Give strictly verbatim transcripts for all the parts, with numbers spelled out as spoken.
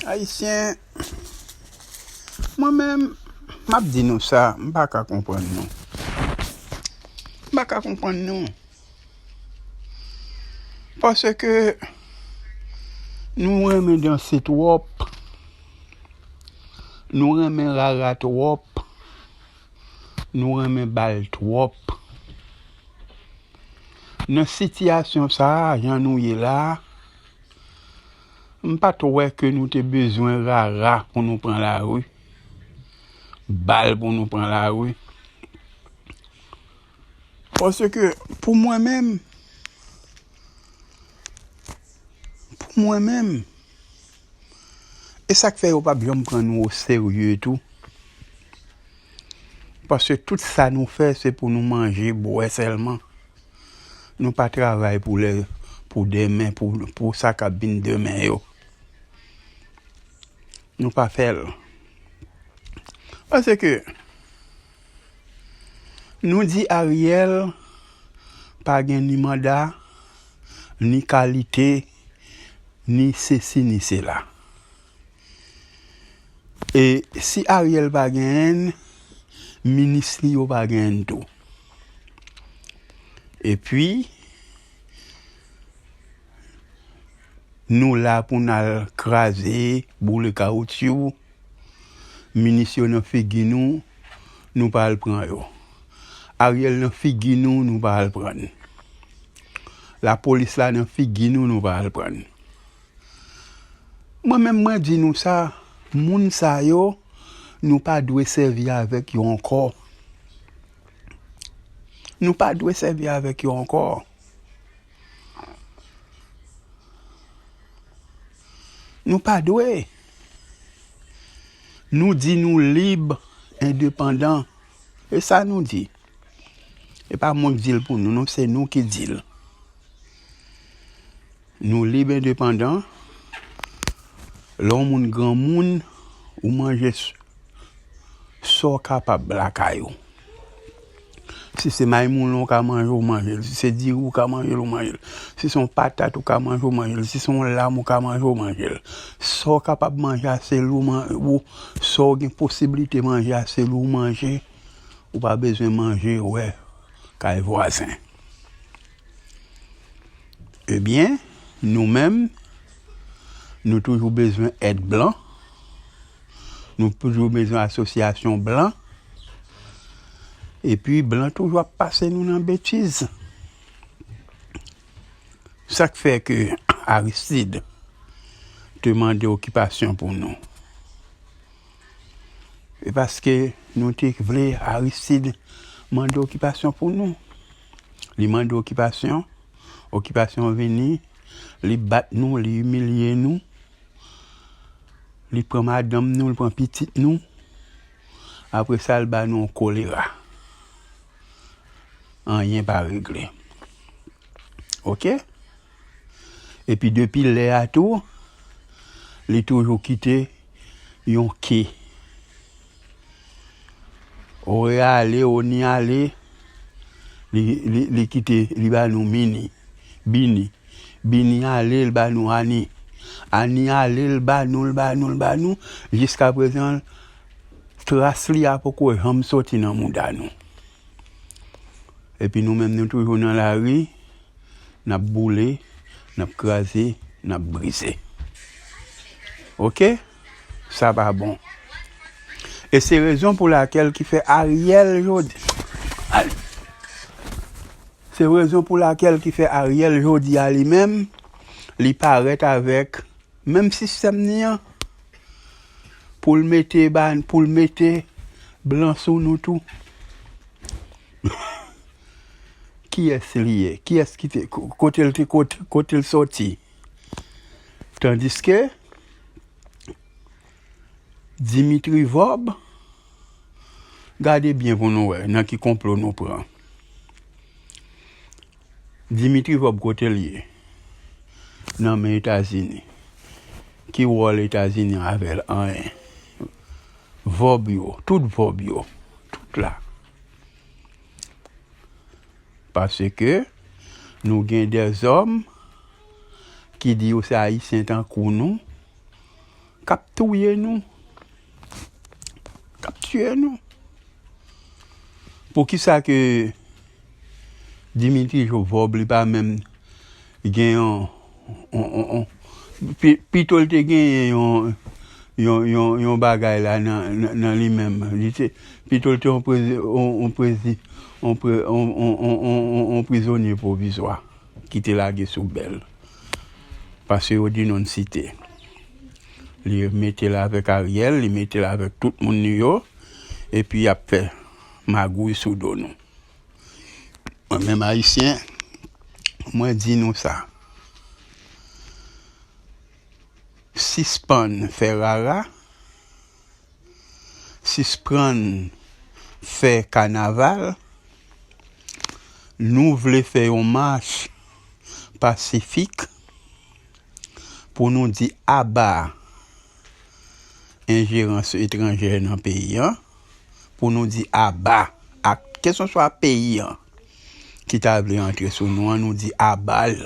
Ayisyen, mwen menm, m ap di nou sa, m pa ka konprann nou. M pa ka konprann nou. Paske nou renmen danse twòp, nou renmen rara twòp, nou renmen bal twòp. Nan sitiyasyon sa a, jan nou ye la a, m pa t wè ke nou te bezwen rara pou nou pran lari, bal pou nou pran lari. Paske pou mwen menm, pou mwen menm, e sa k fè yo p ap janm pran nou oserye tou. Paske tout sa nou fè, se pou nou manje, bwè sèlman. Nou pa travay pou lè, pou demen, pou, pou sa k ap vin demen yo. Nou pa fè l. Paske nou di Ariel pa gen ni manda, ni kalite, ni sesi, ni sela. E si Ariel pa genyen, minis li yo pa genyen tou. Epi, nou la pou n al kraze, boule kawoutyou. Minis yo nan figi nou, nou pa al pran yo. Ariel nan figi nou, nou pa al pran l. Lapolis la nan figi nou, nou pa al pran l. Mwen menm, mwen di nou sa, moun sa yo, nou pa dwe sèvi avèk yo ankò. Nou pa dwe sèvi avèk yo ankò. Nou pa dwe. Nou di nou lib, endepandan. E sa nou di. E pa mwen k di l pou nou, non, se nou ki di l. Nou lib, endepandan. Lè yon moun granmoun, ou manje s-, sa w kapab lakay ou. Si se maymoulon ou ka manje, ou manje l. Si se diri ou ka manje l, ou manje l. Si se yon patat ou ka manje, ou manje l. Si se yon lam ou ka manje, ou manje l. Sa w kapab manje a, se l ou man-, ou, sa w gen posiblite manje a, se l ou manje. Ou pa bezwen manje wè kay vwazen. Ebyen, nou menm, nou toujou bezwen èd blan. Nou toujou bezwen asosyasyon blan. Epi, blan toujou ap pase nou nan betiz. Sa k fè ke Aristide te mande okipasyon pou nou. E paske nou te vle Aristide mande okipasyon pou nou. Li mande okipasyon, okipasyon vini, li bat nou, li imilye nou, li pran madanm nou, li pran pitit nou. Apre sa, li ba nou yon kolera. Anyen pa regle. Oke? Epi depi lè a tou, li toujou kite yon ke. Ore ale, Oni ale, li, li, li kite, li ba nou Mini, Bini. Bini ale, l ba nou Ani. Ani ale, l ba nou, l ba nou, l ba nou. Jiska prezan, tras li a poko janm soti nan mouda nou. Epi nou menm, nou toujou nan lari, n ap boule, n ap kraze, n ap brize. Oke? Sa pa bon. E se rezon pou lakèl ki fè Ariel jodi, al-, se rezon pou lakèl ki fè Ariel jodi a li menm, li parèt avèk menm sistèm ni an, pou l mete ba-, pou l mete blan sou nou tou. Kiyès li ye? Kiyès ki te, ko-, kote l te, kote, kote l soti? Tandiske Dimitri Vorbe, gade byen pou nou wè nan ki konplo nou pran. Dimitri Vorbe kote l ye? Nan men Etazini. Ki wòl Etazini avè l? Anyen. Vorbe yo, tout Vorbe yo, tout la. Paske nou gen dèzòm ki di yo se Ayisyen tankou nou, k ap touye nou, k ap tiye nou. Poukisa ke Dimitri Vorbe, li pa menm gen yon, yon, yon, yon, pi-, pito l te genyen yon, yon, yon, yon bagay la nan, nan, nan li menm. Li te, pito l te yon prezi-, yon, yon prezi-, yon pre-, yon, yon prizonye pwovizwa ki te lage sou bèl. Paske yo di non l site. Li mete l avèk Ariel, li mete l avèk tout moun li yo, epi y ap fè magouy sou do nou. Mwen menm Ayisyen, mwen di nou sa. Sispann fè rara, sispann fè kanaval. Nou vle fè yon mach pasifik pou nou di aba enjerans etranjè nan peyi an, pou nou di aba ak kèlkeswa peyi an ki ta vle antre sou nou an, nou di aba l,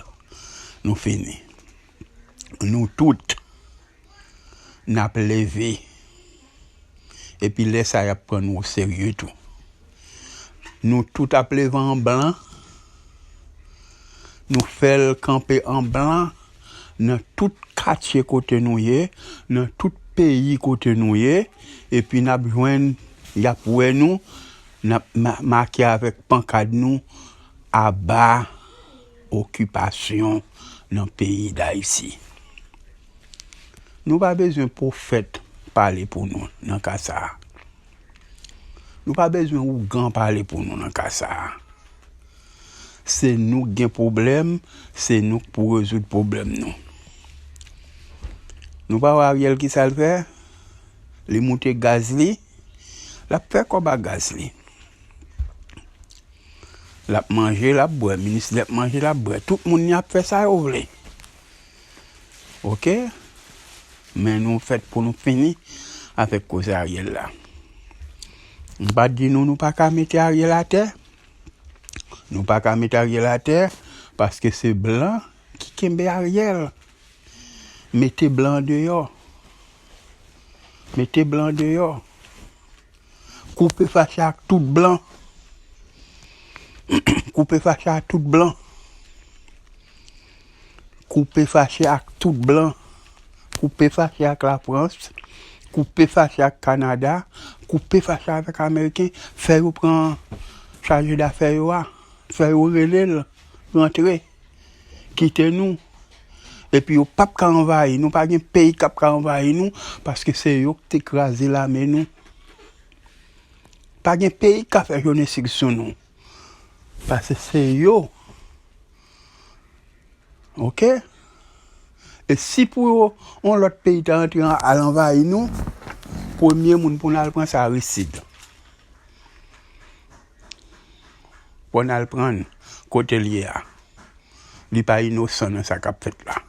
nou fini. Nou tout, n ap leve. Epi lè sa a, y ap pran nou oserye tou. Nou tout ap leve an blan. Nou fè l kanpe an blan nan tout katye kote nou ye, nan tout peyi kote nou ye. Epi n ap jwenn, y ap wè nou, n ap ma-, make avèk pankad nou, aba okipasyon nan peyi Dayiti. Nou pa bezwen pwofèt pale pou nou nan ka sa a. Nou pa bezwen ougan pale pou nou nan ka sa a. Se nou k gen pwoblèm, se nou k pou rezoud pwoblèm nou. Nou pa wè Ariel ki sa l fè? Li moute gaz li, l ap fè kòb ak gaz li. L ap manje, l ap bwè. Minis li ap manje, l ap bwè. Tout moun li ap fè sa yo vle. Oke? Men nou fèt pou nou fini avèk koze Ariel la. M pa di nou, nou pa ka mete Ariel atè. Nou pa ka mete Ariel atè paske se blan ki kenbe Ariel. Mete blan deyò. Mete blan deyò. Koupe fache ak tout blan. Koupe fache ak tout blan. Koupe fache ak tout blan. Koupe fache ak Lafrans. Koupe fache ak Kanada. Koupe fache avèk Ameriken. Fè yo pran chaje dafè yo a. Fè yo rele l rantre. Kite nou. Epi yo p ap ka anvayi nou. Pa gen peyi k ap ka anvayi nou, paske se yo ki te kraze lame nou. Pa gen peyi k ka fè jounen sik sou nou. Paske se yo. Oke? E si pou yo, yon lòt peyi ta antre an, al anvayi nou, premye moun pou n al pran, se Arisid. Pou n al pran l kote l ye a. Li pa inosan nan sa k ap fèt la.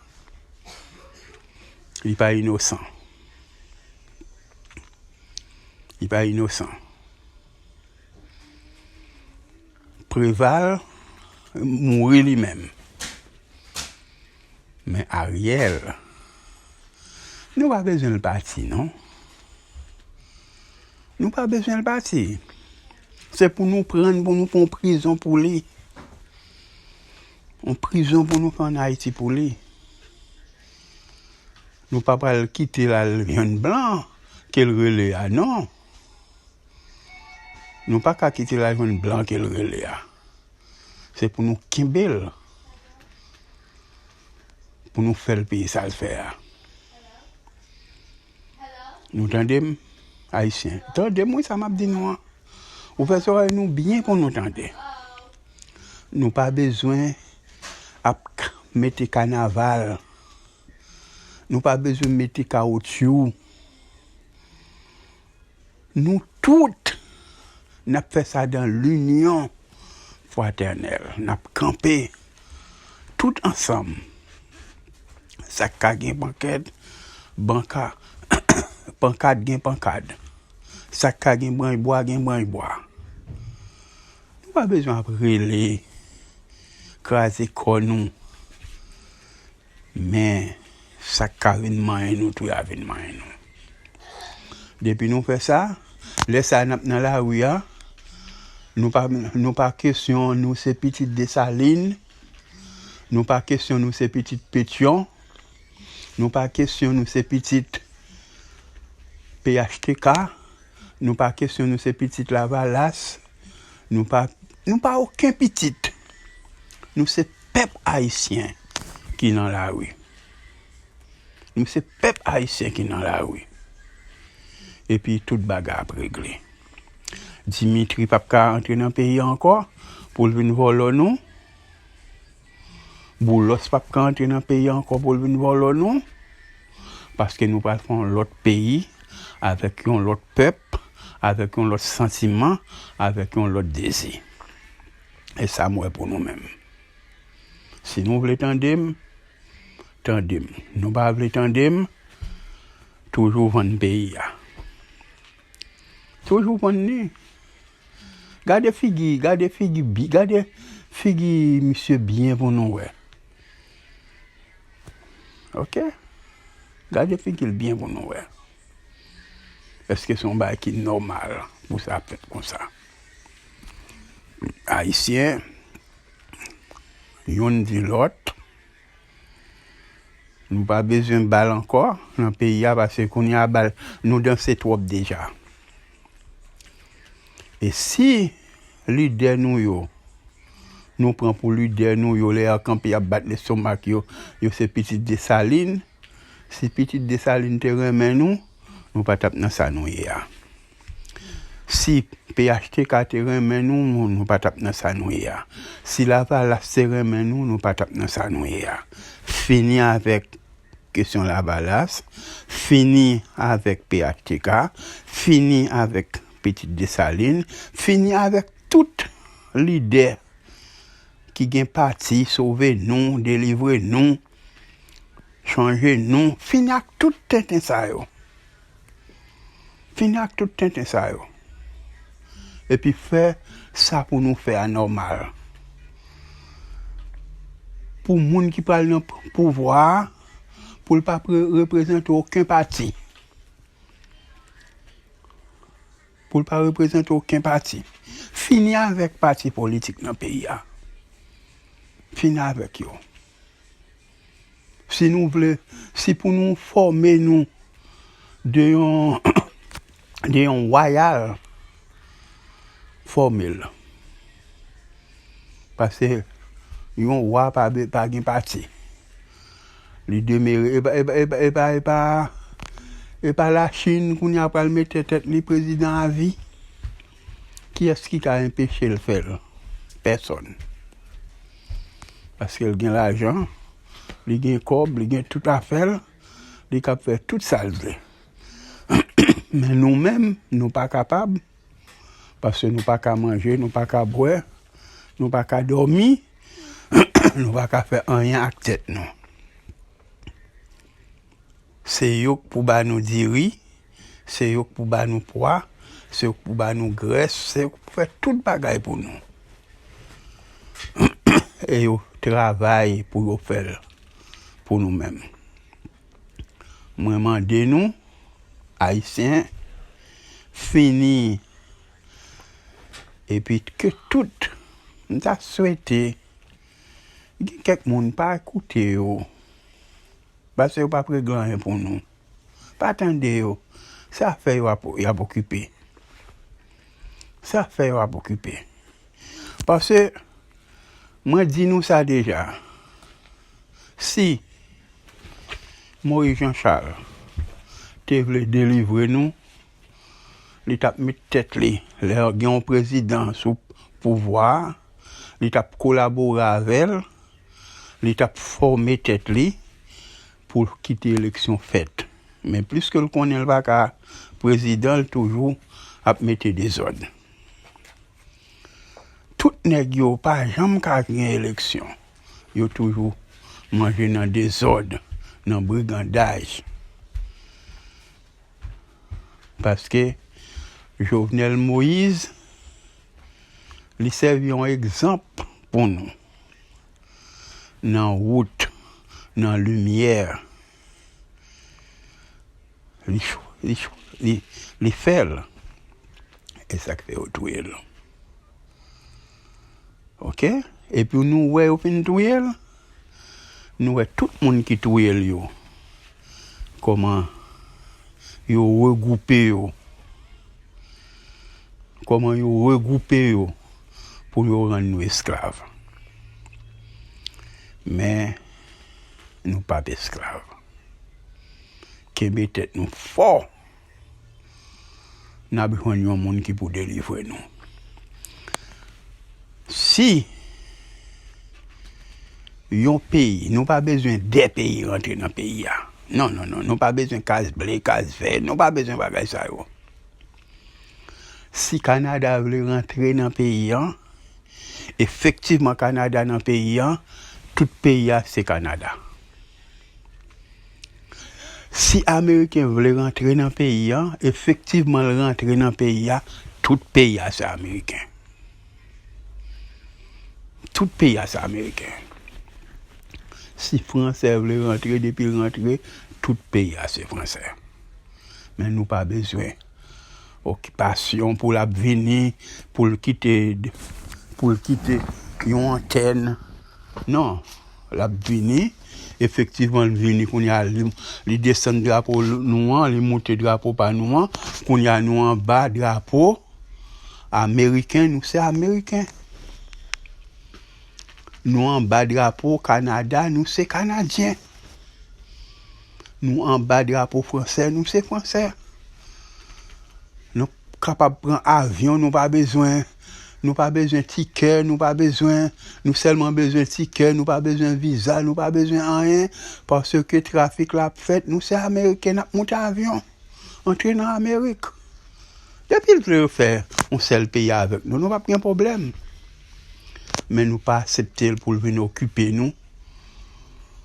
Li pa inosan. Li pa inosan. Preval mouri li menm. Men Ariel, nou pa bezwen l pati, non. Nou pa bezwen l pati. Se pou nou pran l, pou nou fè yon prizon pou li. Yon prizon pou nou fè ann Ayiti pou li. Nou pa pral kite l al jwenn blan ke l rele a, non. Nou pa ka kite l al jwenn blan ke l rele a. Se pou nou kenbe l. Pou nou fè l peye sa l fè a. Nou tande m, Ayisyen? Tande m, wi, sa m ap di nou an. Ouvè zòrèy nou byen pou nou tande. Nou pa bezwen ap k-, mete kanaval. Nou pa bezwen mete kawotchou. Nou tout, n ap fè sa dans l'union fraternelle. N ap kanpe tout ansanm. Sa k ka gen pankèt, banka, pankad gen pankad. Sa k ka gen branch bwa, gen branch bwa. Nou pa bezwen ap rele, kraze kò nou. Men, Sa k ka vin manyen nou tou, y a vin manyen nou. Depi nou fè sa, lè sa n ap nan lari a, nou pa, nou pa kesyon nou se pitit Desalin, nou pa kesyon nou se pitit Petyon, nou pa kesyon nou se pitit P H T K, nou pa kesyon nou se pitit Lavalas, nou pa, nou pa okenn pitit. Nou se pèp ayisyen ki nan lari. Nou se pèp ayisyen ki nan lari. Epi tout bagay ap regle. Dimitri p ap ka antre nan peyi a ankò pou l vin vòlò nou. Boulos p ap ka antre nan peyi a ankò pou l vin vòlò nou. Paske nou pral fè yon lòt peyi, avèk yon lòt pèp, avèk yon lòt santiman, avèk yon lòt dezi. E sa m wè pou nou menm. Si nou vle tande m, tande m. Nou pa vle tande m, toujou vann peyi a. Toujou vann li. Gade figi, gade figi, bi- gade figi misye byen pou nou wè. Oke? Gade figi l byen pou nou wè. Èske se yon bagay ki nòmal pou sa fèt konsa? Ayisyen, youn di lòt, nou pa bezwen bal ankò nan peyi a, paske kounye a bal, nou danse twòp deja. E si lidè nou yo, nou pran pou lidè nou yo, lè y ap kanpe, y ap bat lestomak yo, yo se pitit Desalin, si pitit Desalin te renmen nou, nou pa t ap nan sa nou ye a. Si P H T K te renmen nou, nou, nou pa t ap nan sa nou ye a. Si Lavalas te renmen nou, nou pa t ap nan sa nou ye a. Fini avèk kesyon Lavalas, fini avèk P H T K, fini avèk Pitit Desalin, fini avèk tout lidè ki gen pati Sove Nou, Delivre Nou, Chanje Nou, fini ak tout tenten sa yo. Fini ak tout tenten sa yo. Epi fè sa pou nou fè a nòmal. Pou moun ki pral nan p- pouvwa a, pou l pa pre- reprezante okenn pati. Pou l pa reprezante okenn pati. Fini avèk pati politik nan peyi a. Fini avèk yo. Si nou vle, si pou nou fòme nou de yon, de yon wayal, fòme l. Paske yon wa pa be- pa gen pati. Li demere, e pa, e pa, e pa, e pa, e pa, e pa Lachin kounye a pral mete tèt li prezidan avi. Kiyès ki ka enpeche l fè l? Pèsòn. Paske l gen lajan, li gen kòb, li gen tout afè l, li kab fè tout sa l vle. Men nou menm, nou pa kapab, paske nou pa ka manje, nou pa ka bwè, nou pa ka dòmi, nou pa ka fè anyen ak tèt nou. Se yo k pou ba nou diri, se yo k pou ba nou pwa, se yo k pou ba nou grès, se yo k pou fè tout bagay pou nou. E yo travay pou yo fè l pou nou menm. Mwen mande nou, Ayisyen, fini. Epi ke tout, m ta swete, gen kèk moun pa koute yo. Paske yo p ap regle anyen pou nou. Pa tande yo. Se afè yo ap, y ap okipe. Se afè yo ap okipe. Paske, mwen di nou sa deja. Si Moïse Jean Charles te vle delivre nou, li t ap met tèt li. Lè gen yon prezidan sou pouvwa a, li t ap kolabore avè l, li t ap fòme tèt li pou l kite eleksyon fèt. Men pliske l konnen l pa ka prezidan, l toujou ap mete dezòd. Tout nèg yo pa janm ka gen eleksyon. Yo toujou manje nan dezòd, nan brigandaj. Paske Jovenel Moïse, li sèvi yon egzanp pou nou. Nan wout, nan limyè, Li, li, li, li fè l. E sa k fè yo touye l. Oke? Epi nou wè yo fin touye l, nou wè tout moun ki touye l yo, kòman yo regwoupe yo, kòman yo regwoupe yo pou yo rann nou esklav. Men, nou p ap esklav. Kenbe tèt nou fò. N ap jwenn yon moun ki pou delivre nou. Si yon peyi, nou pa bezwen de peyi rantre nan peyi a. Non, non, non, nou pa bezwen kaz ble, kaz vè, nou pa bezwen bagay sa yo. Si Kanada vle rantre nan peyi an, efektivman Kanada nan peyi an, tout peyi a se Kanada. Si Ameriken vle rantre nan peyi an, efektivman l rantre nan peyi a, tout peyi a se Ameriken. Tout peyi a se Ameriken. Si Fransè vle rantre, depi l rantre, tout peyi a se Fransè. Men nou pa bezwen okipasyon pou l ap vini, pou l kite, pou l kite yon antèn. Non, l ap vini. Efektivman, l vini kounye a, li, li desann drapo nou an, li moute drapo pa nou an. Kounye a, nou anba drapo ameriken, nou se ameriken. Nou anba drapo Kanada, nou se kanadyen. Nou anba drapo fransè, nou se fransè. Nou kapab pran avyon, nou pa bezwen, nou pa bezwen tikè, nou pa bezwen, nou sèlman bezwen tikè, nou pa bezwen viza, nou pa bezwen anyen, paske trafik la ap fèt, nou se ameriken, n ap moute avyon, antre nan Amerik. Depi l vle fè yon sèl peyi avèk nou, nou p ap gen pwoblèm. Men nou pa aksepte l pou l vin okipe nou,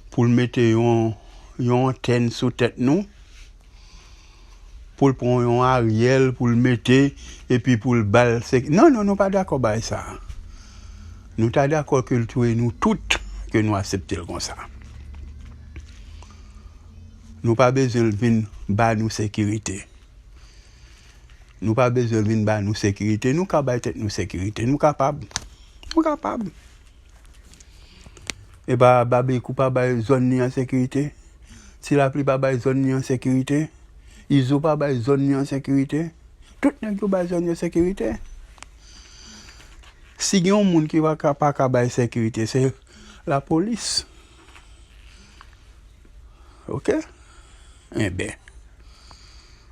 pou l mete yon, yon antèn sou tèt nou, pou l pran yon Ariel, pou l mete, epi pou l ba l sek-, non, non, nou pa dakò bay sa. Nou ta dakò ke l touye nou tout, ke nou aksepte l konsa. Nou pa bezwen l vin ba nou sekirite. Nou pa bezwen vin ba nou sekirite. Nou ka bay tèt nou sekirite. Nou kapab. Nou kapab. E pa Babekyou pa bay zòn li an sekirite. Ti Lapli pa bay zòn li an sekirite. Izo pa bay zòn li an sekirite. Tout nèg yo bay zòn yo sekirite. Si gen yon moun ki pa ka, pa ka bay sekirite, se lapolis. Oke? Enben,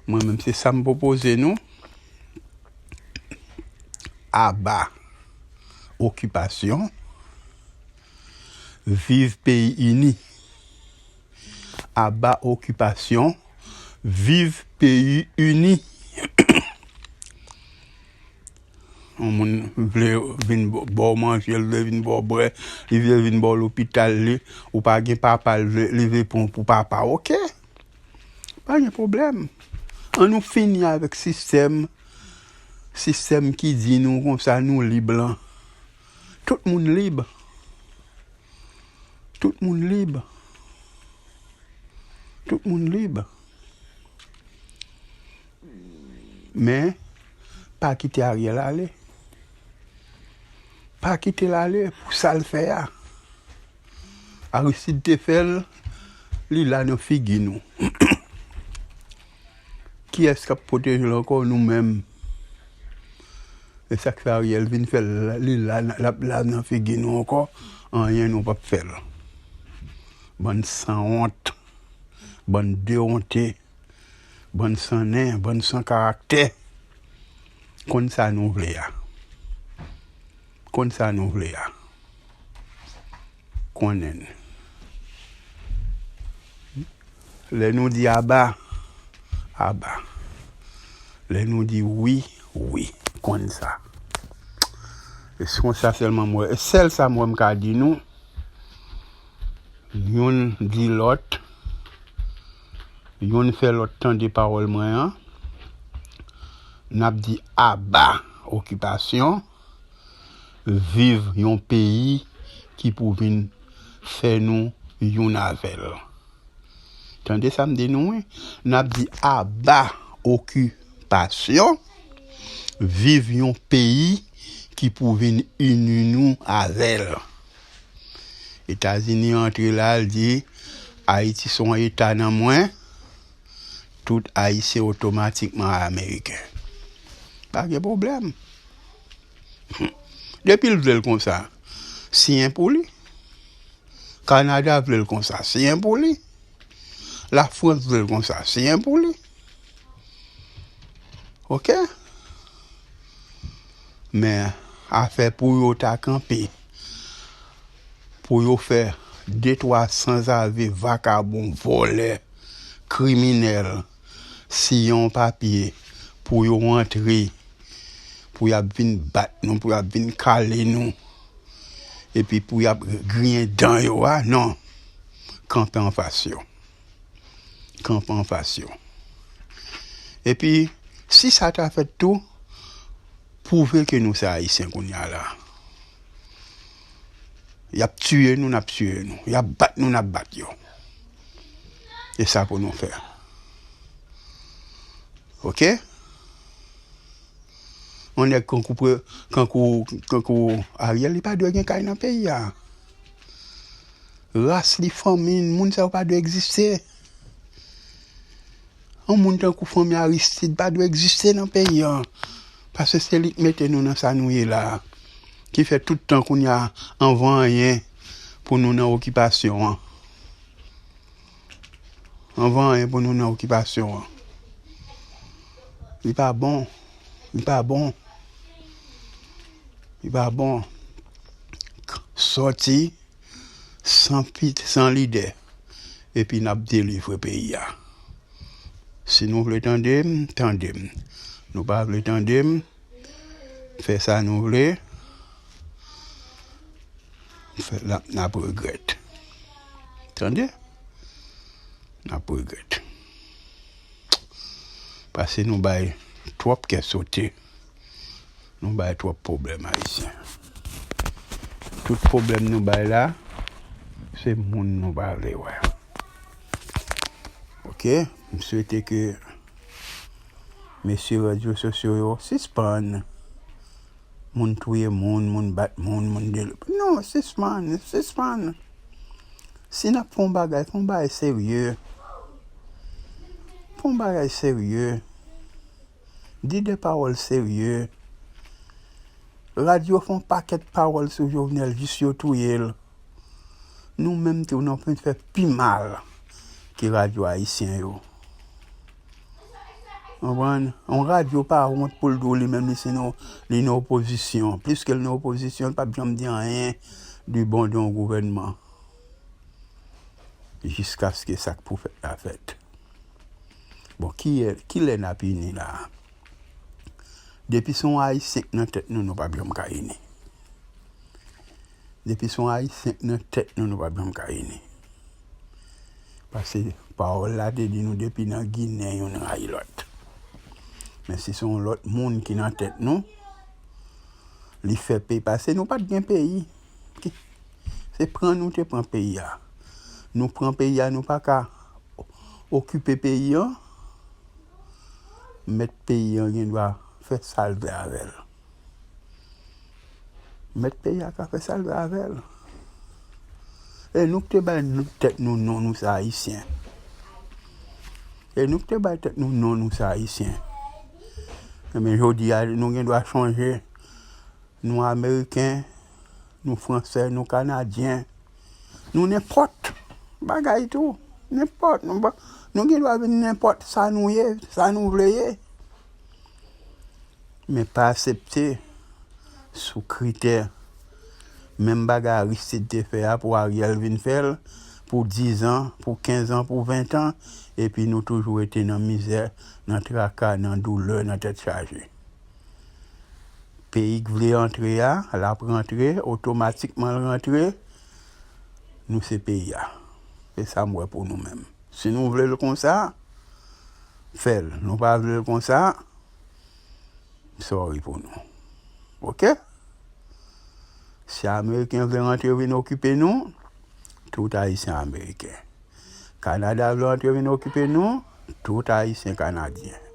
mwen menm, se sa m pwopoze nou. Aba okipasyon, viv peyi ini. Aba okipasyon, viv peyi ini. Yon moun vle vin ba w manje, l vle vin ba w bwè, li vle vin ba w lopital li, ou pa gen papa, li vle, li vle pran w pou papa, oke. Pa gen pwoblèm. An nou fini avèk sistèm, sistèm ki di nou konsa nou lib lan. Tout moun lib. Tout moun lib. Tout moun lib. Men, pa kite Ariel ale. Pa kite l ale pou sa l fè a. Aristide te fè l, li la nan figi nou. Kiyès k ap pwoteje l ankò? Nou menm. E sa k fè Ariel vin fè l, li la, l ap la nan figi nou ankò, anyen nou p ap fè l. Bann sanwont, bann dewonte, bann san nen, bann san karaktè. Konn sa nou vle a. Konn sa nou vle a. Konnen. Lè nou di aba, aba. Lè nou di wi, wi. Konn sa. E se konsa sèlman mwen, e sèl sa mwen m ka di nou, youn di lòt, youn fè lòt tande pawòl mwen an, n ap di aba okipasyon, viv yon peyi ki pou vin fè nou youn avè l. Tande sa m di nou, wi. N ap di aba okipasyon, viv yon peyi ki pou vin ini nou avè l. Etazini antre la, l di, Ayiti se yon eta nan mwen, tout Ayisyen otomatikman Ameriken. Pa gen pwoblèm. Depi l vle l konsa, siyen pou li. Kanada vle l konsa, siyen pou li. Lafrans vle l konsa, siyen pou li. Oke? Men, afè pou yo ta kanpe, pou yo fè de twa sanzave, vakabon, vòlè, kriminèl, siyen yon papye pou yo antre, pou y ap vin bat nou, pou y ap vin kale nou, epi pou y ap griyen dan yo a, non. Kanpe anfas yo. Kanpe anfas yo. Epi, si sa ta fèt tou, pwouve ke nou se Ayisyen kounye a la. Y ap tiye nou, n ap tiye nou. Y ap bat nou, n ap bat yo. E sa pou nou fè. Oke? Yon nèg kankou pre-, kankou, kankou Ariel, li pa dwe gen kay nan peyi a. Ras li, fanmi l, moun sa yo pa dwe egziste. Yon moun tankou fanmi Aristide pa dwe egziste nan peyi a. Paske se li k mete nou nan sa nou ye la a. Ki fè tout tan kounye a, anvan anyen pou nou nan okipasyon an. Anvan anyen pou nou nan okipasyon an. Li pa bon. Li pa bon. Li pa bon. Sòti san pit-, san lide. Epi n ap delivre peyi a. Si nou vle tande m, tande m. Nou pa vle tande m, fè sa nou vle. Fè, n ap, n ap regrèt. Tande? N ap regrèt. Paske nou bay twòp kè sote. Nou bay twòp pwoblèm Ayisyen. Tout pwoblèm nou bay la, se moun nou pa vle wè. Oke? M swete ke mesye radyo sosyo yo sispann. Moun touye moun, moun bat moun, moun de-, non, sispann, sispann. Si n ap fè yon bagay, fè yon bagay serye. Fè yon bagay serye. Di de pawòl serye. Radyo fè yon pakèt pawòl sou Jovenel jis yo touye l. Nou menm tou, nou fin fè pi mal ke radyo ayisyen yo. Konprann? Yon radyo pa wont pou l di w li menm li se nan, li nan opozisyon. Pliske l nan opozisyon, l p ap janm di anyen di bon de yon gouvènman. Jiskaske sa k pou fèt la fèt. Bon, ki, kilè n ap ini la a? Depi se yon Ayisyen k nan tèt nou, nou p ap janm ka ini. Depi se yon Ayisyen k nan tèt nou, nou p ap janm ka ini. Paske pawòl la te di nou depi nan Ginen, youn rayi lòt. Men si se yon lòt moun ki nan tèt nou, li fè peyi, paske nou pa t gen peyi. Ki, se pran nou te pran peyi a. Nou pran peyi a, nou pa ka okipe peyi an. Mèt peyi an gen dwa fè sa l vle avè l. Mèt peyi a ka fè sa l vle avè l. E nou k te bay nou, tèt nou non, nou se Ayisyen. E nou k te bay tèt nou non, nou se Ayisyen. Ebyen, jodi a, nou gen dwa chanje. Nou Ameriken, nou Fransè, nou Kanadyen, nou nenpòt bagay tou. Nenpòt. Nou pa, nou gen dwa vin nenpòt sa nou ye, sa nou vle ye. Men pa aksepte sou kritè. Menm bagay Aristide te fè a pou Ariel vin fè l, pou diz an, pou kenz an, pou ven an, epi nou toujou rete nan mizè, nan traka, nan doulè, nan tèt chaje. Peyi k vle antre a, l ap rantre, otomatikman l rantre. Nou se peyi a. Se sa m wè pou nou menm. Si nou vle l konsa, fè l. Nou pa vle l konsa, sorry pou nou. Oke? Si Ameriken vle rantre vin okipe nou, tout Ayisyen Ameriken. Kanada vle antre vin okipe nou, tout Ayisyen Kanadyen.